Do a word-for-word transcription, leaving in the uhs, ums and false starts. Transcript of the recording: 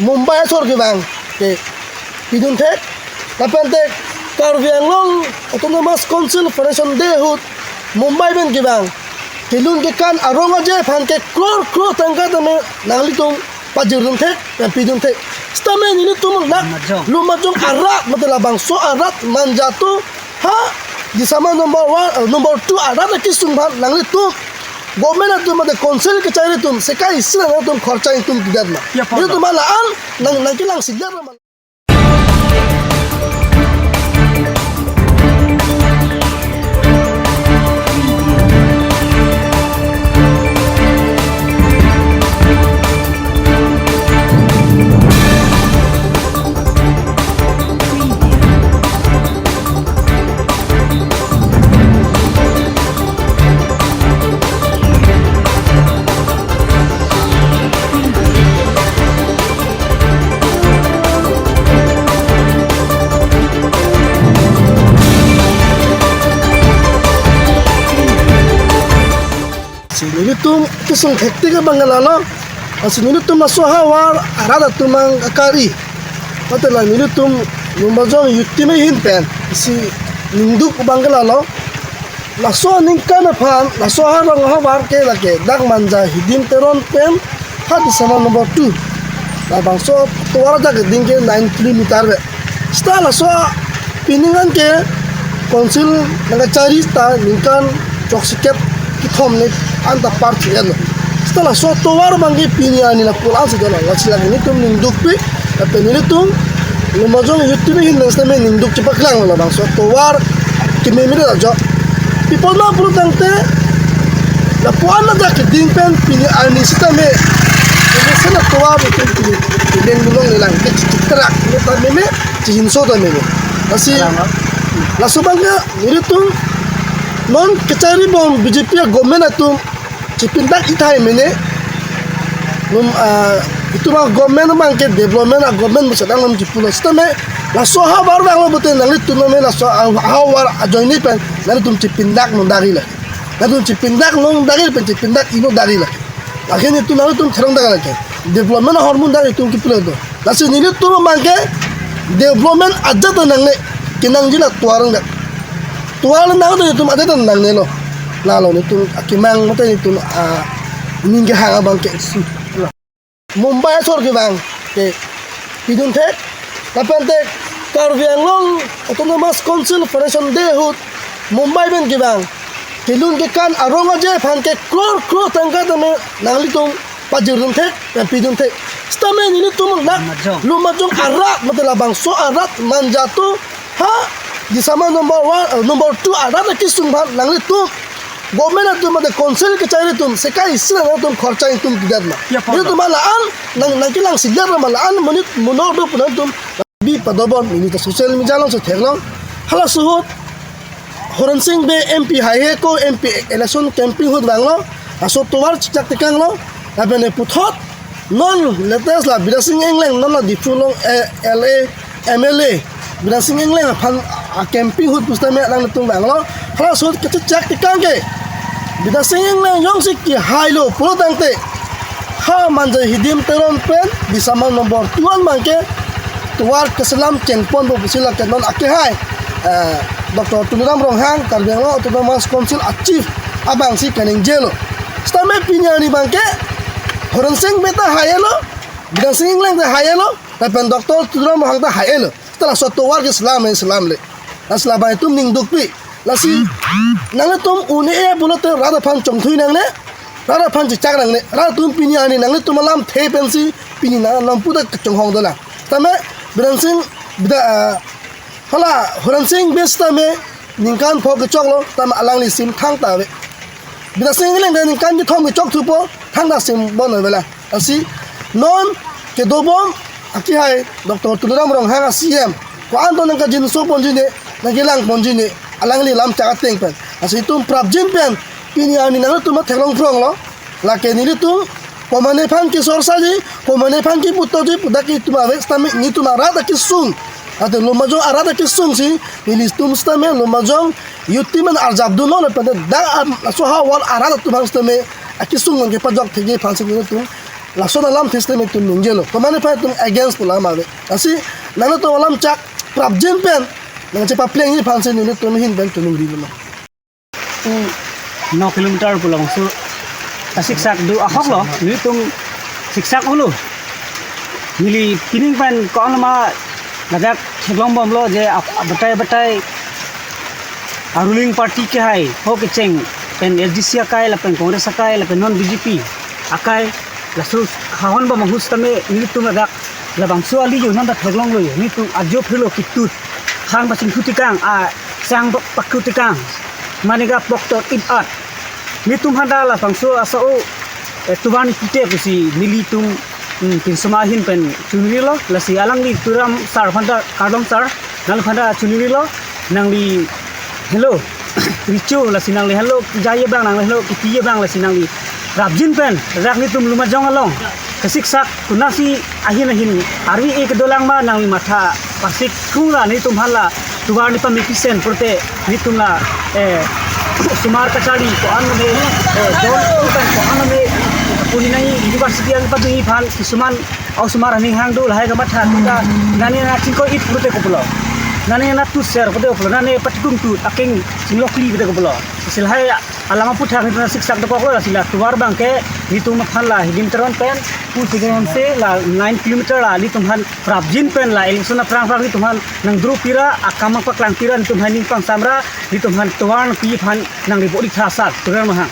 Mumbai asor kevang ke pidun thek, lapen te Karbi Anglong Autonomous Council Foundation Day ahut Mumbai pen kevang kelun kekan arong aje aphan ke crore crore tangka tame nanglitum pajirdun thek, pen pidun thek. Sitame nelitum nak Lumajong. Lumajong arat, mate labangso arat manja atum ha December number one, eh, number two arat akesung aphan nanglitum government atum mate council kachari atum sekai isi nangtum khorcha ingtum pidet ma. Ya, Pak. Nelitum la-an nang nangkelang sidet ma. Si nelitum kesung thektik abang ke lalo. Asi nelitum laso ahavar arat atum ang akari. Mate la nelitum Lumajong Youth Team ahin pen isi ningduk abang ke lalo. Laso aningkan aphan, laso arong ahavar ke lake dak Manja Hidim Teron pen ha December number two. Labangso tovar adak keding ke nine kilometer ave. Seta laso pining an ke council nangkachari ta ningkan choksikep kethom ni anta par chiyan lo. Seta laso tovar abang ke pini arni la pulang si dolo, lasi lake nelitum ningdukpik, lapen nelitum Lumajong Youth Team ahin nang sitame ningduk chepaklang lo labangso tovar kememe ta jo. Pi apot ma pulo tangte lapu-an adak keding pen pini arni sitame, pini sena tovar pen pini, pini mulong lelang ke chitrak, meta meme, chihinso ta meme. Lasi, Alam, ah. Laso abang ke nelitum non kachari bom B J P a-government atum chipindak ithai mene. Num, ah, itum a-government abang ke development a-government pu sedang num chipulo sitame, laso ahavar vanglo pute nanglitum name laso ahavar ajoine pen nanglitum chipindak non dari la. Nanglitum chipindak non dari pen chipindak ino dari la. Akhirnya itum nanglitum therong dak lake. Development ahormu dak itum kipulo do. Lasi nelitum abang ke development ajat nangne, kenangji la tovar nang. Tovar nang do itum ajat nangnelo. Lalo nelitum akemang mate nelitum, ah, ning kehang abang ke. Mumbai asor kevang ke pidun thek, lapen te Karbi Anglong Autonomous Council Foundation Day ahut Mumbai pen kevang kelun kekan arong aje aphan ke crore crore tangka tame nanglitum pajirdun thek, pen pidun thek. Sitame nelitum nak Lumajong. Lumajong arat, mate labangso arat manja atum ha December number one, eh, number two arat akesung aphan nanglitum government atum mate council kachari atum sekai isi nangtum khorcha ingtum pidet ma. Ya, Pak. Nelitum la-an nang nangkelang sidet ma, la-an monit monor do pu nangtum bi padobom, neli ta social media along si theklong. Halaso ahut Horen Sing Bey M P haihe, ko M P election campaign ahut vanglo, laso tovar chikchak tekanglo, lapen puthot non latest la Bidya Sing Engleng, non la Diphu along, eh, L A, M L A, Bidya Sing Engleng aphan a-campaign ahut pusitame alangtum vanglo, halaso ahut kachikchak tekang ke Bidya Sing Engleng jongsi kehailo pulo tangte, ha Manja Hidim Teron pen December number two an abang ke tovar keselam chengponpo pusi lake non akehai, eh, Doctor Tuliram Ronghang, Karbi Anglong Autonomous Council a-chief abang si kaningjelo. Sitame pini arni abang ke Horen Sing Bey ta hailo, Bidya Sing Engleng ta hailo, lapen Doctor Tuliram Ronghang ta hailo. Seta laso tovar keselam, eh, selamle. Lasi labang itum ningdukpik. Lasi nanglitum un-e pulote rat aphan chongthui nangne, rat aphan chichak nangne, rat atum pini arni nanglitum alamthe pensi pini nang alam puta kachonghong dolang. Tame Bidya Sing, Bidya, ah, hala Horen Sing Bey sitame ningkan pho kechoklo, tame alangli sim thangta ave. Bidya Sing Engleng ta ningkan kethom kechok thupo, thangta sim bon avelang. Lasi non kedobom akehai Doctor Tuliram Ronghang a-C E M, ko-an to nangkajinso ponji ne, nangkelang ponji ne, alangli lam chak ateng pen. Lasi itum prapjin pen pini arni nangtum theklong phronglo. Lake nelitum komane aphan kesorsaji, komane aphan keputoji pu dak itum ave sitame nelitum arat akesung, ate Lumajong arat akesung si nelitum sitame Lumajong Youth Team an arjap dunlo, lapen dak, am, laso ahavar arat atum aphan sitame akesung an kepajok thekji aphan si nelitum Lason alam thes tame itum ningjelo. Komatne aphan itum against pu alam ave. Lasi nangtum alam chak prapjin pen nangchepaplengji aphansi nelitum ahin pen tunung rilo. Two, no kilometer pulo, so ta siksak do ahok lo, nelitum siksak ulo. Neli pining pen ko-an ma ladak theklong bomlo je ap-, batai batai a ruling party kehai ho kecheng pen H D C akai lapen Congress akai lapen non B J P akai laso hahon bom ahut tame nelitum ladak labangso ali yo nang ta theklonglo yo, nelitum ajo phirlo kitut, hang pasing thutikang, a sang pakhutikang, maniga poktot it at. Nelitum aphan ta labangso asao, eh, tovar ni pute pusi nelitum, hmm, pinsoma ahin pen chunrilo, lasi alangli Tuliram sir aphan ta, kardom sir, nangli aphan ta chunrilo, nangli helo recho, lasi nangli helo jaiye bang, nangli helo kitiye bang, lasi nangli prapjin pen rak nelitum Lumajong along kesiksak kunasi ahin ahin arvi ek dolang ma nangli matha pasik thung la nelitum aphan la tovar ni pamipisen purte nelitum la, eh, osomar kachari ko-an ne, eh, don ko-an ne puni nai university ang padu aphan kisuman osomar aning hang do lahai kamatha tuta nani na chingko it purte kopilo, nani na tu ser purte kopilo, nani patikum tu aking chinglokli purte kopilo. Silhai alam aputhak nelitum siksak dokoklo, lasi la tovar abangke nelitum aphan la Hidim Teron pen pu Hidim Teron se la nine kilometer la nelitum aphan prapjin pen la election aphrang aphrang nelitum aphan nangdru pira, akam paklang pira, nelitum aphan ning pangsamra, nelitum aphan tovar nangpi aphan nang report itha sar, Tuliram Ronghang.